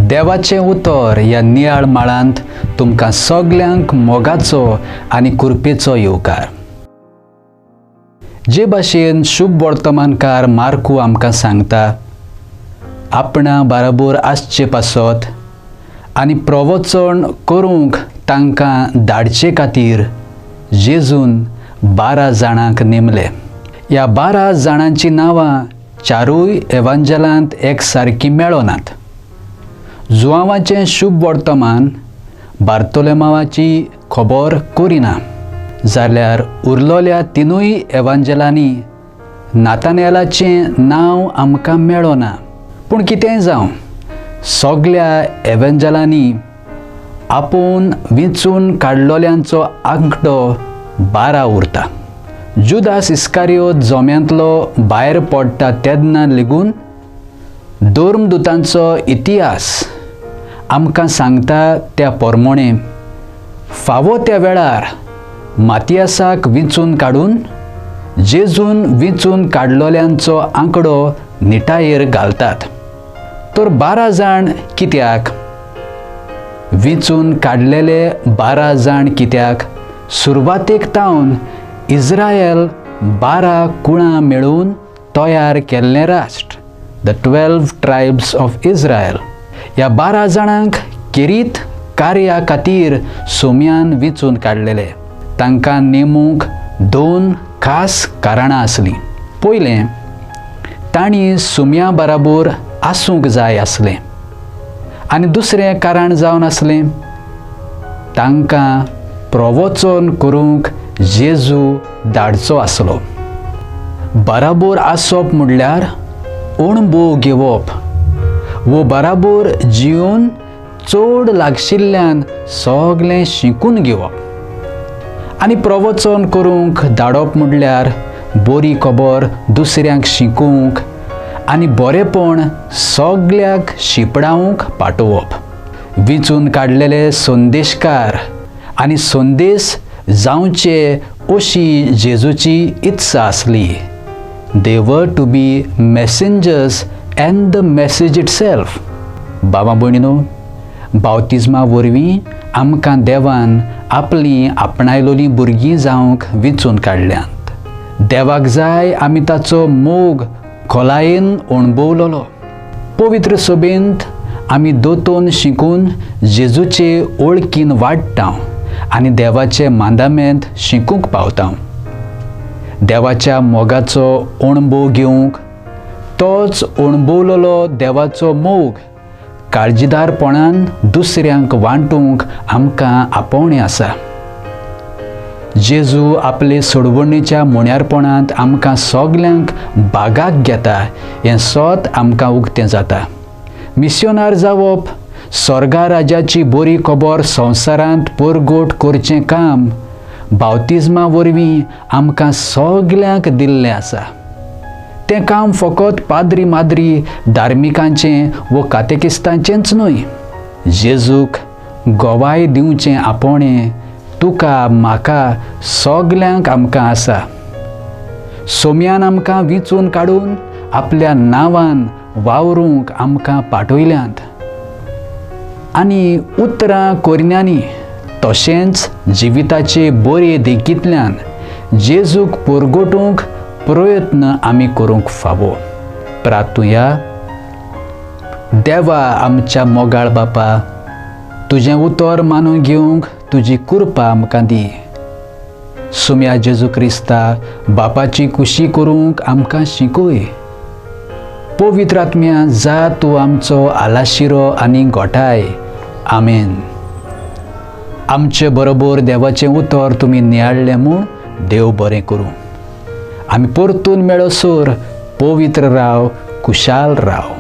देवाचें उतर ह्या नियाळ माळांत तुमकां सगल्यांक मोगाचो आनी कुरपेचो येवकार. जे भाशेन शुभ वर्तमानकार मार्कू आमकां सांगता, आपणा बाराबोर आसचे पासत आनी प्रवचन करूंक तांकां धाडचे खातीर जेजून 12 जाणांक नेमले. ह्या 12 जाणांचीं नांवां चारूय एवांजलांत एक सारकीं मेळनात. जुआंवाचें शुभ वर्तमान बार्तोलोमावाची खबर करिना, जाल्यार उरलोल्या तिनूय एवांजलांनी नातानेलाचें नांव आमकां मेळना. पूण कितेंय जावं, सगल्या एवांजलांनी आपूण विंचून काडलोल्यांचो आंकडो 12 उरता. जुदास इस्कारियोत जोम्यांतलो भायर पडटा तेन्ना लेगून धर्मदुतांचो इतिहास आमकां सांगता त्या पोरमोणे फावो त्या वेळार मातियासाक विंचून काडून जेजून विंचून काडलोल्यांचो आंकडो निटायेर घालतात. तर 12 जाण कित्याक विंचून काडलेले? 12 जाण कित्याक? सुरवातेक तावन इस्रायल 12 कुळां मेळून तयार केल्लें राष्ट्र, the 12 tribes of Israel. ह्या 12 जाणांक केरीत कार्या खातीर सोम्यान विंचून काडलेले. तांकां नेमूंक 2 खास कारणां आसलीं. पयलें, तांणी सुम्या बराबर आसूंक जाय आसलें, आनी दुसरें कारण जावन आसलें तांकां प्रवचन करूंक जेजू धाडचो आसलो. बराबर आसप म्हणल्यार अणभव घेवप वो बराबर जिवन चड लागशिल्ल्यान सगळें शिकून घेवप, आनी प्रवचन करूंक धाडप म्हणल्यार बरी खबर दुसऱ्यांक शिकूंक आनी बरेपण सगल्याक शिपडावंक पाठोवप. विंचून काडलेले संदेशकार आनी संदेश जावचे अशी जेजूची इत्सा आसली. They were to be messengers and the message itself. बाबा भयणीनो, बावतिज्मा वरवीं आमकां देवान आपलीं आपणायलोलीं भुरगीं जावंक विंचून काडल्यांत. देवाक जाय आमी ताचो मोग खोलायेन अणभवलोलो. पवित्र सभेंत आमी दोतोन शिकून जेजूचे ओळखीन वाडटा आनी देवाचे मांदामेंत शिकूंक पावता. देवाच्या मोगाचो अणभव घेवंक तोच अणभवलोलो देवाचो मोग काळजीदारपणान दुसऱ्यांक वांटूंक आमकां आपोवणें आसा. जेजू आपले सोडवणेच्या मोन्यारपणांत आमकां सगल्यांक बागाक घेता हें सोत आमकां उक्तें जाता. मिस्योनार जावप, स्वर्गा राजाची बरी खबर संवसारांत परगट करचें काम बावतिज्मा वरवीं आमकां सगल्यांक दिल्लें आसा. तें काम फकत पाद्री माद्री धार्मिकांचें वो कातेकिस्तांचेंच न्हय. जेजूक गवाय दिवचें आपोवणें तुका म्हाका सगल्यांक आमकां आसा. सोम्यान आमकां विंचून काडून आपल्या नांवान वावरूंक आमकां पाठयल्यांत, आनी उतरां कोरण्यांनी तशेंच जिविताचे बरे देखींतल्यान जेजूक परगटूंक प्रयत्न आमी करूंक फावो. प्रार्थुया. देवा आमच्या मोगाळ बापा, तुजें उतर मानून घेवंक तुजी कृपा आमकां दी. सुम्या जेजू क्रिस्ता, बापाची खुशी करूंक आमकां शिकय. पवित्र आत्म्या, जा तूं आमचो आलाशिरो आनी गोठाय. आमेन. आमचे बरोबर देवाचें उतर तुमी नियाळ्ळें म्हूण देव बरें करूं. आमी परतून मेळसर पवित्र राव, खुशाल राव.